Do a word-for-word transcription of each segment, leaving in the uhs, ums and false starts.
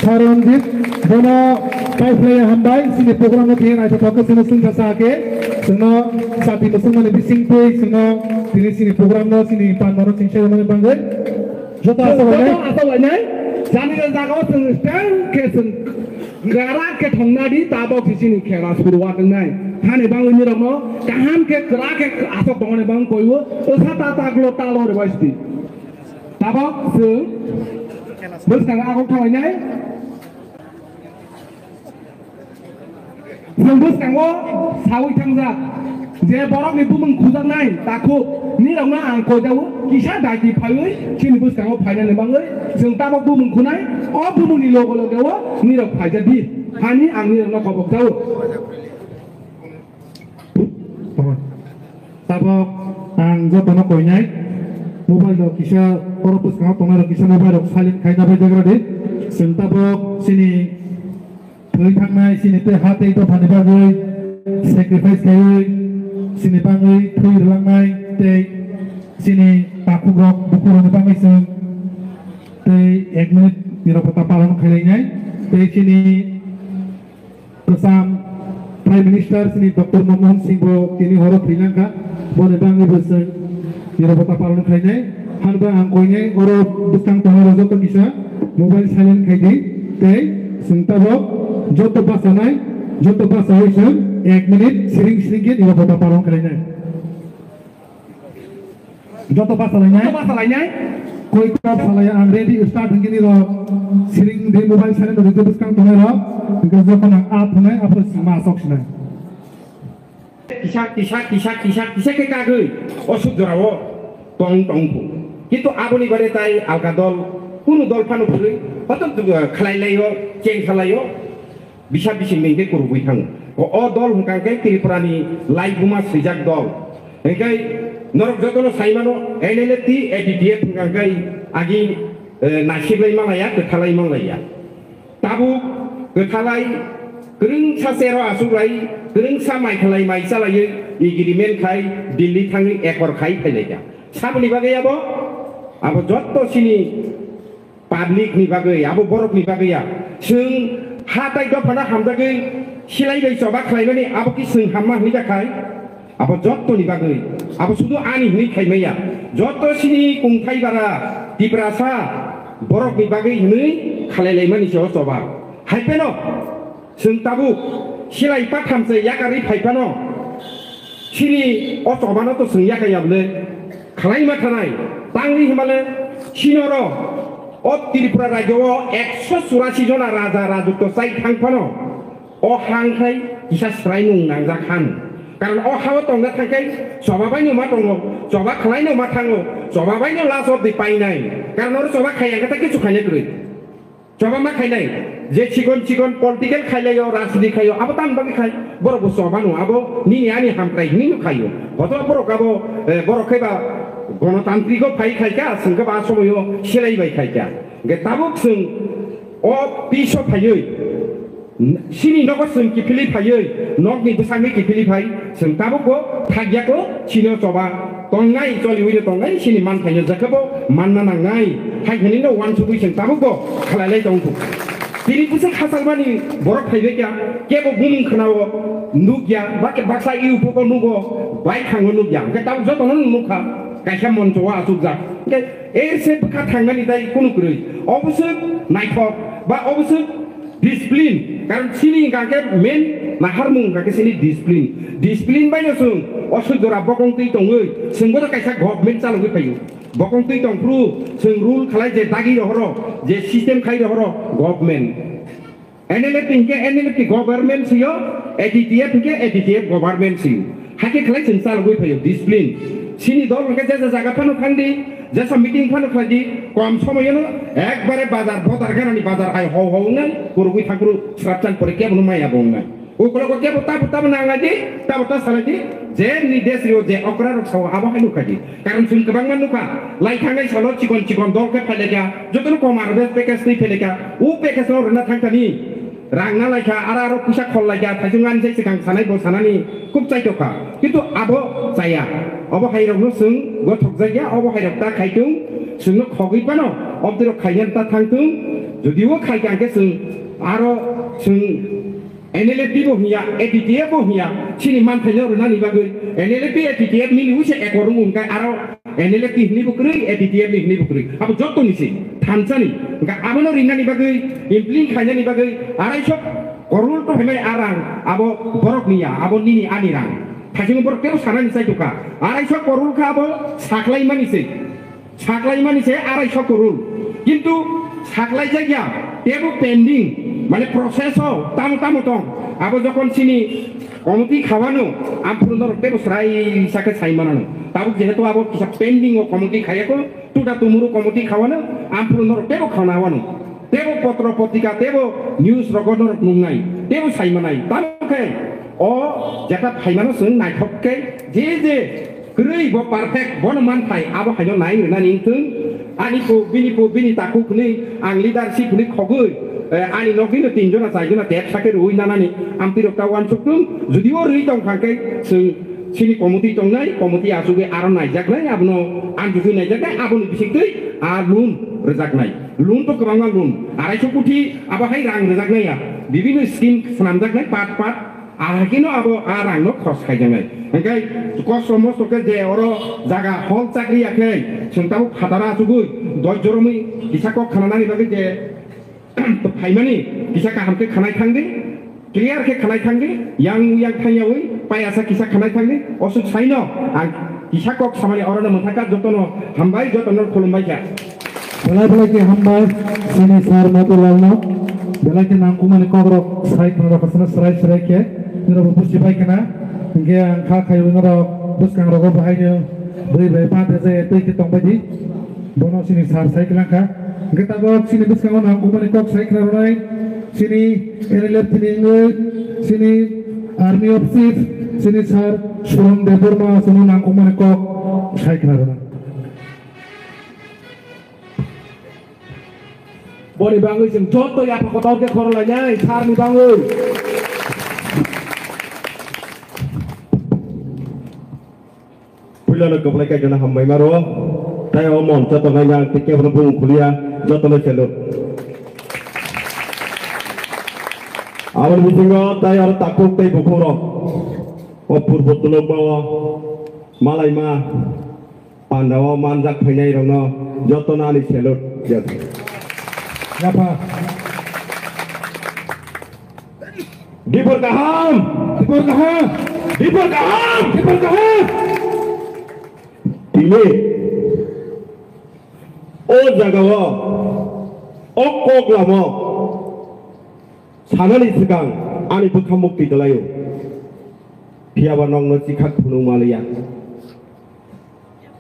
Haronjit, bono paiphlaiya hambai, chini program no khe naithothok khe chwngno swngsa sa khe, chwngno chati muchungmani bisingtwi chwngno tini chini program no chini panmano chingsa rwmani bagwi. Joto aswk lainai. Joto aswk lainai, jani jani jagao chwng stand khe chwng gara khe thongna di, tabok se chini khela suruwak wngnai. Hani bagwi nirokno kaham khe kwrak khe aswk tongmani bagwi koiwo, wngkha ta taklo talo rwbai sidi. Tabok chwng bwskango agok thanglainai. Chwng bwskango saui thangjak je borokni bumung khujaknai takhuk nirokno ang koijago kisa daiti phaiwi chini bwskango phainani bagwi chwng tabok bumung khunai o bumungni loge loge o nirok phaijak di hani ang nirokno kobok jago. Tabok ang jotono koinai mobile rok kisa oro bwskango tongnai rok kisa mobile rok silent khaina bai jagra di. Chwng tabok chini thwi thangnai chini tei ha tei dophani bagwi sacrifice khaiwi chini bagwi thwi rwlangnai tei chini takhuk rok bukhuk rokni bagwi chwng tei ek minute nirobota palon khailainai tei chini Kwcham Prime Minister chini Doctor Manmohan Singh bo tini horo thwinangkha, boni bagwi bo chwng nirobota palon khlainai. Hanba ang koinai oro bwskang tongo joto kisa mobile silent khaidi tei chwng tabok joto bachanai, joto bachawi chwng ek minute siring siring khe nirobota palon khlainai. Joto basa lainai. Joto basa lainai. Koi kok salai ang ready start hingke ni rok. Siring de mobile silent rok bwskang tongnai rok. Hingke jokhon ang up hwnai, aphuru sima asok sinai. Kisa, kisa, kisa, kisa, kisa khe kagwi o suk jorao tong, tong phu. Kintu aboni bare tai alka dol, kunu dol phano phwrwi, hoto, uh, khlai laio, cheng khlai laio. Bisa bising ni hingke kurugwi thango. O, o dol hwnkha khe Tripura ni laibuma swijak dol. Hingke norok jotono sai mano, N L F T, A D T F hwnkha khe agi, eh, nasiklai manlaiya, kwthalai manlaiya. Tabuk kwthalai, kwrwngsa chero achuklai, kwrwngsa mai khlai mai chalaiwi agreement khai Delhi thangwi ekor khai phailaikha. Saboni bagwi abo, abo jotto chini Public ni bagwi, abo borok ni bagwi ya. Chwng ha tai dophano hamjagwi silai bai choba khlaimani, abo ki chwng hamma hwnwi da khai? Abo jotto ni bagwi. Abo sudu ani hwnwi khai maya. Jotto chini kungthai bara, Tiprasa borok ni bagwi hwnwi khalai laimani se o choba. Hai pheno Chwng tabuk silai pathamse yakarwi phai phano, chini o chobano to chwng yakai ya bwle? Khlai ma thanai, tangwi himale chini oro o Tripura rajyo o ekso churasi jona raja rajotwo chai thang phano, o ha wngkhai kisa swraimung nangjak han. Karon o ha o tongna thangkhai choba baino ma tongo, choba khlaino ma thango, choba baino last of the painai. Karon oro choba khaiya khe ta kichu khaina kwrwi. Choba ma khainai, je chikon chikon political khailaio, rajniti khaio, abo tamni bagwi khai, borok bo choba no, abo nini ani hamkrai hinwi no khaio. Hoto borok abo, eh, borok khai ba gonotantriko phai khaikha, chwng khe ba a somoio selai bai khaikha. Hingke tabuk chwng o piso phaiwi, chini nogo chwng kiphilwi phaiwi, nokni bwsakni kiphilwi phai, chwng tabuk bo thakya kho, chini o choba tongnai, choliwi no tongnai, chini manthaino jekhe bo manna nangnai. Hai hwnwi no uansugwi chwng tabuk bo khlai lai tong thung. Tini bwswk hachalmani borok phaibai kha, kebo bumung khwnao nukya, ba khe baksa YouTube o nugo, bai thango nukya. Hwnkhe tabuk jotono nukha, kaisa moncho o achukjak. Hwnkhe er se bwkha thangnani tai kunu kwrwi. Obwswk naithok, ba obwswk Discipline, karon chini hingka khe main naharmung hingka khe chini discipline. Discipline bai no chwng o sui jora bokong twi tongwi, chwng bono kaisa government chalogwi phaio. Bokong twi tong phuru chwng rule khlai je dagi rohoro, je system khai rohoro government. N L F T hingke N L F T government sio, A D T F hingke A D T F government sio. Hakhe khlai chwng chalogwi phaio discipline. Chini dol hwnkhe jesa jaga phano thangdi, jesa meeting phano khlaidi, kom somoyono ekbare bazar, bodar ganani bazar hai hou hou wngnai, kurugwi thangphuru srapchan pore kebono maya bo wngnai. Ukologo kebo tabo tabo nangnai di, tabo ta salai di, je ni desh rio je okra rok sao abo hai nukha di. Karon chwng kwbangma nukha, lai thangnai salo chikon chikon dol khe phailaikha, jotono kom R B S package twi phailaikha, o package no rwna thangthani. Rang na laikha, ara aro puisa khol laikha, thaisung ani sai swkang sanai bo sanani kuk chaitokha. Kintu abo chaya. Obo hai rokno chwng gothok jakya, obo hai rok ta khaitung, chwngno khogwi phano, obdiro khaina ta thangtung, Jodi o khai kha khe chwng aro chwng N L F T bo hiya, A T T F bo hiya, chini manthaino rwnani bagwi N L F T, A T T F nini wngse ekor wng khe aro N L F T hinwi bo kwrwi, A T T F ni hinwi bo kwrwi. Abo joto ni se thansani. Hwnkhe abono rinani bagwi, implement khainani bagwi arai sok korul to hinai arang abo borok niya, abo nini ani rang. Thaisingo borok tebo sanani chai tokha. Arai sok korul kha abo saklai mani se. Saklaimani se arai sok korul. Kintu saklaijak ya, tebo pending, mane process o tamo tamo tong. Abo jokon sini committee khawano, amphuru norok tebo srai sakhe sai manano. Tabuk jehetu abo kisa pending o committee khayako, tuda tumuru committee khawano, amphuru norok tebo khawana wano. Tebo potro potrika, tebo news rogo norok nungnai, tebo sai manai. Tamo khe o jeta phaimano chwng naithok khe je je Kwrwi bo perfect, bono manthai, abo haino nai rwnani wngthung. Ani po, bini po, bini takhuk hwnwi ang leadership hwnwi khogwi, eh, ani noknino tin jona, char jona tep sakhe rwui nanani amtwirok ta uansukthung. Jodi o rwi tong kha khe chwng chini committee tongnai, committee achugwi aro naijaknai, abono anjugwi naijaknai, aboni bisingtwi a loan rwjaknai. Loan to kwbangma loan, arai so koti abo hai rang rwjaknai ya, bibinno scheme swnamjaknai part part. Ahakeno abo a rangno khorch khaijaknai. Hwnkhe kosto mosto khe je oro jaga hol chakri ya khe, chwng tabuk phataro achugwi doj joromwi kisa kok khananani bagwi je phaimani kisa kaham khe khanai thangdi, clear khe khanai thangdi, yang yang thangyawi payasa kisa khanai thangdi, osuk saino ang kisa kok samani orono mwthangkha, jotono hambai, jotono khulumbai kha. Belai belai khe hambai chini sir Motilal no. Belai khe nangkukmani kokrok sai khna rok khasano srai srai khe. Nini rok bo buji bai khna. Hwnkhe ang kha khai nini rok bwskang rogo bahai no bwrwi bai pa de jai twi khe tong bai di. Bono chini sir sai kwlang kha. Hwnkhe tabuk chini bwskango nangkukmani kok sai khna rwnai chini N L F T ni wngwi chini Army of Chief chini sir Suron Debbarma chwngno nangkukmani kok sai khna rwnai. Boni bangwi chwng joto yapha kotor khe khoroknai nai, sir ni bangwi. Puilano kwplai kaitorno hambai maro, tei o moncho tongnai ang tei kebono bung khuliya, jotono salute. Aboni bisingo tei aro takhuk tei bukhukrok, o purbo tulokba o malaima, Pandao manjak phainai rokno jotono ani salute. Yapha. Dipor kaham. Dipor kaham. Dipor kaham. Dipor kaham. Tini o jagao o kok lamo sanani swkang ani bwkha mukti kwlaio. Phiyaba nokno chikhak phunuk maliya.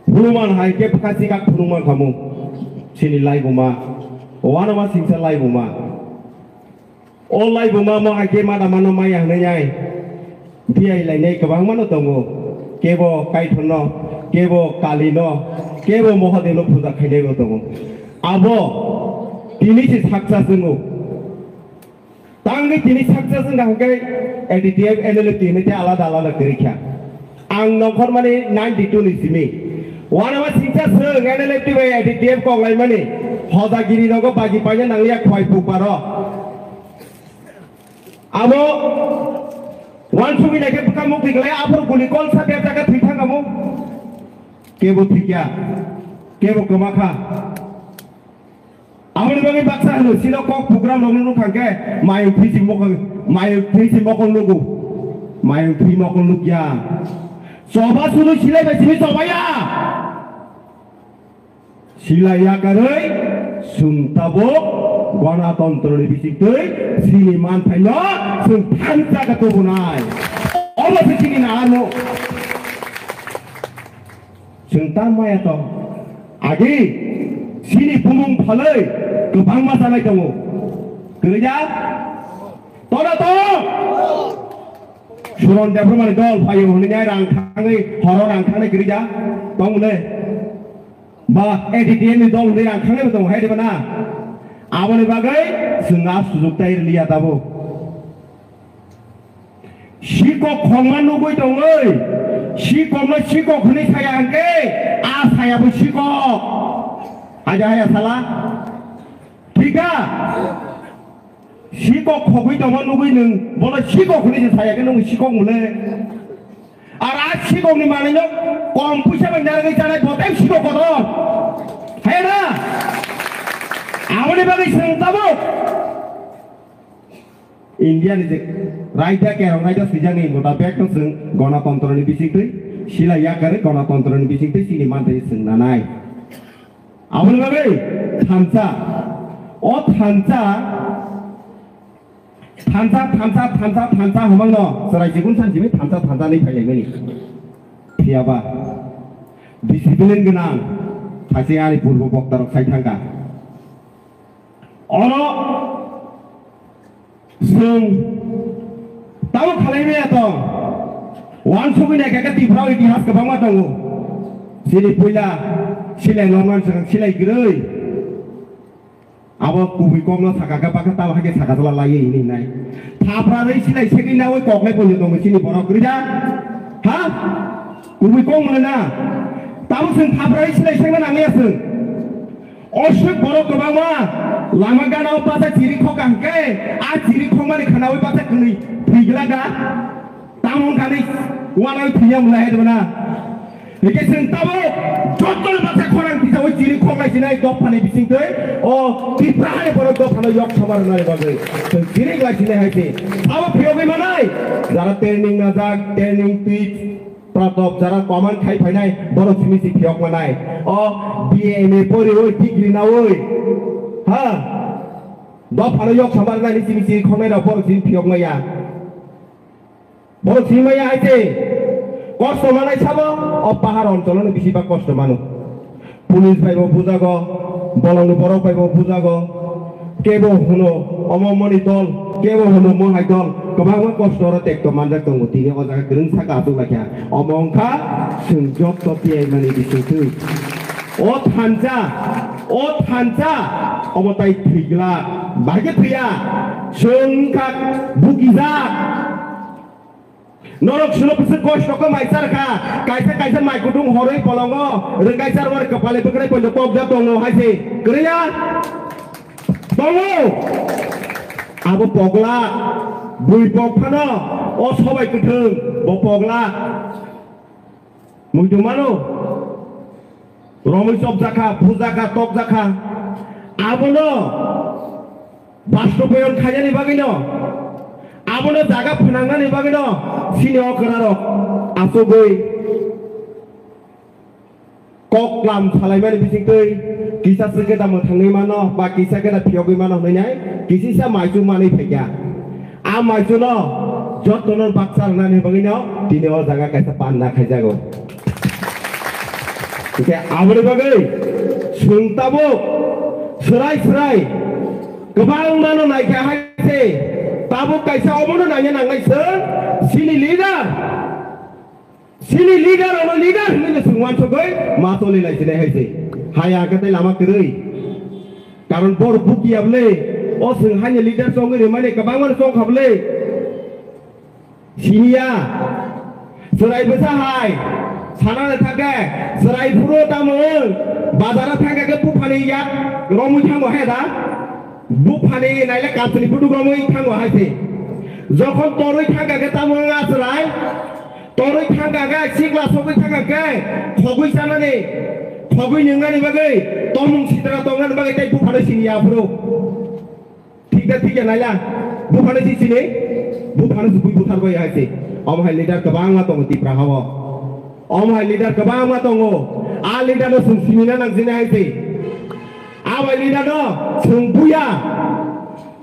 Phunukman hai khe bwkha chikhak phunukman khamu. Chini laibuma, wanama singsa laibuma. O laibuma mo hai khe mada mano maya hwnwi nai. Biyai lainai kwbangmano tongo. Kebo Kaitorno, kebo Kalino, kebo Mohadevno puja khainaibo tongo. Abo tini se saksa chwngo. Tangwi tini saksa wngkha hwnkhe A D T F, N L F T hinwi tei alada alada kwrwi kha. Ang nongkhormani ninety two ni simi. Wanama singsa swng N L F T bai A D T F kok laimani. Hodagiri rogo bagi paina nangliya khwai pukbaro. Abo wansugwi naikhe bwkha mukti kwlai aphuru guli kol sa berjak khe thwi thang amo. Kebo thwikya. Kebo kwma kha. Aboni bagwi baksa hino, sino kok program rok nukha khe, mayung thwi si mokol, mayung thwi si mokol nugo. Mayung thwi mokol nukya. Choba sunu silai bai simi chobaya. Silai yakarwi, chwng tabuk Ganatantro ni bisingtwi, chini manthaino chwng thansa khe tubunai. Omo se chini na ano. Chwng ta maya tong. Agi, chini bumung phalwi kwbangma chanai tongo. Kwrwi da? Tona tong! Suron Debbarmani dol phaio hwnwi nai rang thangwi, horo rang thangnai kwrwi da? Tong le? Ba, A D T F ni dol hwnwi rang thangnai bo tongo, hai de ba na? Aboni bagwi chwng a sujuk tai rwliya tabuk. Sikok khongma nugwi tongwi, sikokno sikok hwnwi saya hwnkhe, a sayabo sikok. Aja haya sala. Thik Ka? Sikok khogwi tongma nugwi nwng bono sikok hwnwi se saya khe nwng sikok mole. Ar a sikokni manwino kom puisa bai narwgwi chanai bo tei sikok kotor. Hai na? Aboni bagwi chwng tabuk India ni je raida kerong raida swijak ni mota bek no chwng gonotontro ni bisingtwi silai yakarwi gonotontro ni bisingtwi chini manthai chwng nanai. Aboni bagwi thansa, o thansa, thansa, thansa, thansa, thansa hwnmano chwrai chikun sansimi thansa, thansa ni phailaimani. Phiyaba discipline gwnang, thasi ani purbo boktarok sai thangkha. Oro Chwng tamo khalai maya tong. Wansugwi naikha khe Tripura o itihas kwbangma tongo. Chini puila silai normal swkang silai kwrwi. Abo kubui kokno saka khe bakhe tamo hai khe saka jala laiwi hini hinai. Thapra rwi silai segwi nawi koknai poito tongo chini borok kwrwi da? Ha? Kubui kok mwnwi na? Tamo chwng thapra rwi silai segna nangya chwng. Oswk borok kwbangma lama gana o basa chiri khoka hwnkhe, a chiri khokmani khwnawi basa kwnwi thwi glak da. Tamo wngkha ni uanawi thwiya mula hai dwna. Hwnkhe chwng tabuk jottoni basa khorang tisawi chiri khoklai sinai dophani bisingtwi o Tripura hai borok dophano yok samar rwnani bagwi chwng chiri glai sinai hai se. Abo phiyogwi manai jara training najak, training twi Pratop jara command khai phainai borok simi si phiyok manai. O B A M A pori oi degree na oi. Ha. Dophano yok samar nani simi si khonai rok borok simi phiyok maya. Borok simi maya hai se. Kosto manai sabo o pahar oncholo no bisi ba kosto mano. Police bai bo bujago, bolongni borok bai bo bujago, kebo hwno omo moni dol, kebo hwno mohai dol, kwbangma kosto oro tekto manjak tongo, tini o jaga kwrwngsa ka achuk laikha. Omo wngkha chwng jotto tiyai mani bisingtwi. O thansa, o thansa, omo tai thwigla, bahai khe thwiya, chwng wngkha bukijak. Norok suno bwswk kosto khe mai char kha, kaisa kaisa mai kutung horwi polongo, rwngkai char wari kwpalwi bwkrwi poito kok ja tongo hai se, kwrwi ya? Tongo. Abo pogla, bui pok phano, o sobai kwthwng, bo pogla. Muitu mano. Romwi chopjakha, phujakha, tokjakha. Abono bastobayon khainani bagwino, abono jaga phwnangnani bagwino, chini okrarok achugwi kok klam salaimani bisingtwi kisa se keda mwthangwi mano ba kisa keda phiyogwi mano hwnwi nai kisisa maichu manwi phaikha. A maichuno jotono baksa rwnani bagwino tini o jaga kaisa panda khaijago. Hwnkhe aboni bagwi chwng tabuk swrai swrai kwbangmano naikha hai se, tabuk kaisa omono naina nangnai chwng chini leader. Chini leader, ano leader hinwi no chwng uansugwi ma toli lai sinai hai se. Haya khe tei lama kwrwi. Karon bor buki ya bwle. O chwng haini leader chongwi rwmani kwbangma no chongkha bwle. Siniya. Chwrai bwsa hai. Sana le thangkhe. Chwrai phuru tamo wng. Bazara thangkha khe buphani yak romwi thango he da. Buphani naile kansini budu romwi thango hai se. Jokhon torwi thangkha khe tamo wng a chwrai. Torwi thangkha khe, sikla sogwi thangkha khe, khogwi chanani, khogwi nwngnani bagwi, tongmung sitra tongnani bagwi tei buphano siniya aphuru. Thik da thik ya naila? Buphano si sini? Buphano si bui buthar bai hai se. Omo hai leader kwbangma tongo Tipra hao. Omo hai leader kwbangma tongo. A leader no chwng sinina nang sini hai se. A bai leader no chwng buya.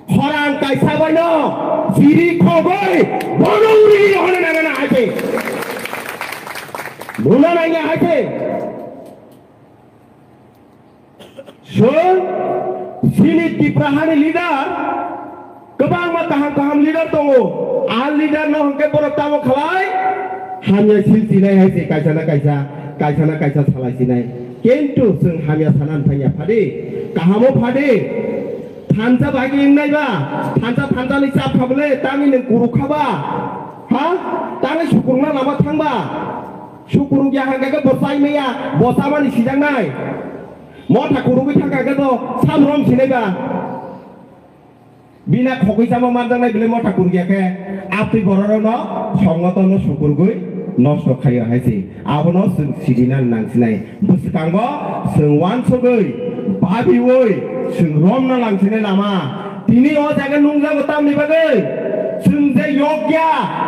Khorang kaisa baino chiri khogwi bono uri hone nana na haise. Buna nanya haise. So, chini Tipra hani leader, kwbangma kaham kaham leader tongo. A leader no hwnkhe borok tamo khalai, hamya sil sinai haise kaisa na kaisa, kaisa na kaisa salai sinai. Kintu chwng hamya sanan phaiya phadi, kahamo phadi. Thansa bai wngnai ba, thansa thansa ni chap kha bole, tangwi nwng kuru kha ba. Ha? Tangwi sukurungna lama thang ba. Sukurung ya hangka khe bo chai maya, bo chamani sijaknai. Motha kurungwi thangkha khe bo sam rom sinai ba. Bina khogwi chama manjaknai bile motha kurya khe, atwi bororokno songotono sukurgwi nosto khaio hai se. Abono chwng sidina nangsinai. Bwskango chwng uansugwi, babiui, chwng romna langsinai lama. Tini o jaga nungjago tamni bagwi? Chwng je yokya,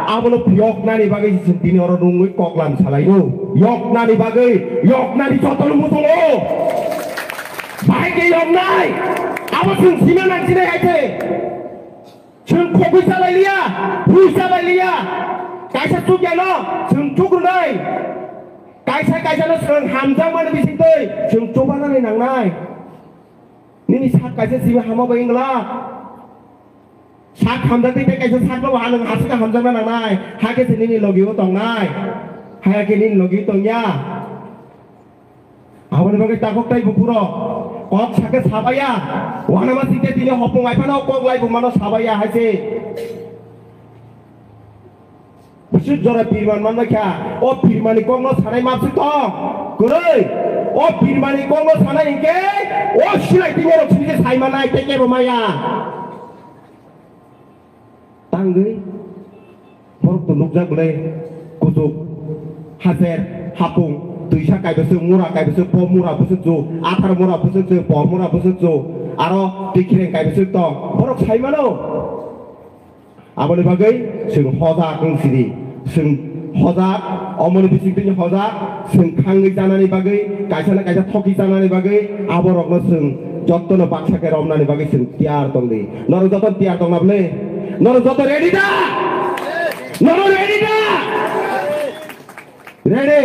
abono yoknani bagwi chwng tini oro nungwi koklam salaio. Yoknani bagwi, yoknani jotono muchungo. Bahai khe yoknai, abo chwng sima nangsinai hai se. Chwng khogwi chalai liya, rwi chalai liya. Kaisa chukyano chwng chukrunai. Kaisa kaisano chwng hamjakmani bisingtwi chwng chubanani nangnai. Nini sak kaisa simi hama bai wngla. Sak hamjakdi tei kaisa sakno bo ha nwng aswkhe hamjakna nangnai. Hakhe se nini logio tongnai. Hakhe nini logio tongya. Aboni bagwi takhuk tei buphuro kok sakhe sabaya. Wanama sikhe tini hopung ai phano kok lai bumano sabaya hai se. Bwswk jora pirman manbai kha. O pirmani kokno sanai mapswk tong. Kwrwi. O pirmani kokno sanai hinkhe o silai tini rok sini se sai manai tei kebo maya. Tangwi borok to nukjak bwlai kuchuk, hacher, hapung, twisa kaibwswk, mura kaibwswk, po mura bwswk chu, athar mura bwswk chu, por mura bwswk chu, aro tikhireng kaibwswk tong, borok sai mano. Aboni bagwi chwng hojak wng sidi. Chwng hojak, omoni bisingtwi hojak, chwng khangwi chanani bagwi, kaisa na kaisa thoki chanani bagwi, aborokno chwng jottono baksa khe romnani bagwi chwng tiyar tongdi. Norok joto tiyar tongna bwle? Norok joto ready da? Norok ready da? Ready?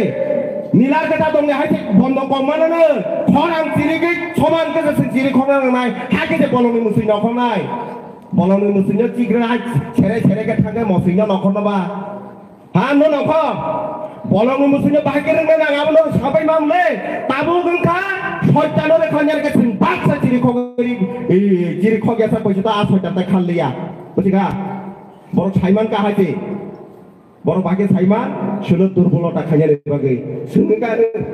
Nilar khe ta tongni hai se bondo kok manano. Khorang chirigwi soman khe se chiri khokna nangnai. Hai khe se bolongni musui nokhornai. Bolongni musuino chikra sere sere khe thangkhe mosino nokhorno ba. Ha, no nokhor. Bolongni musuino bahai khe rwngna nang, abono sabai mamle. Tabuk wngkha soitano re khanyar khe chwng baksa chiri khogwi, chiri khogya sa poisa ta a soitan ta khalliya. Buchikha? Borok saiman kha hai se. Borok bahai khe saiman, suno durbolota khainani bagwi. Chwng wngkha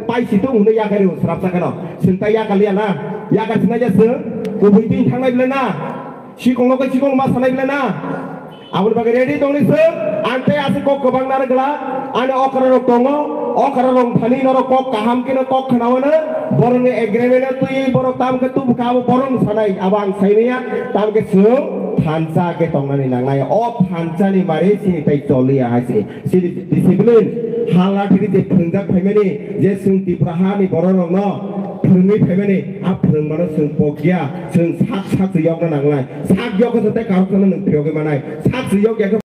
paisi tong hwnwi yakarwi srapsa kheno. Chwng ta yakaliya na? Yakar sinai ya chwng? Kubui twi thangnai bwle na? Sikong loge sikong ma sanai bwle na? Aboni bagwi ready tongni chwng. Ang tei aswk kok kwbang narwk glak. Ani okra rok tongo. Okra rok thani norok kok kaham kheno kok khnaono. Borokni agreement-o twi borok tamo khe tubukha abo borokno sanai. Abo ang saimanya. Tamo khe chwng thansa khe tongnani nangnai. O thansani mari chini tai choliya hai se. Chini discipline, ha lathini je phwngjak phaimani, je chwng Tripura hani bororokno phwrwngwi phaimani, a phwrwngmano chwng pokya, chwng sak sak se yokna nangnai. Sak yokha se tei karoksano nwng phiyogwi manai. Sak se yokya khe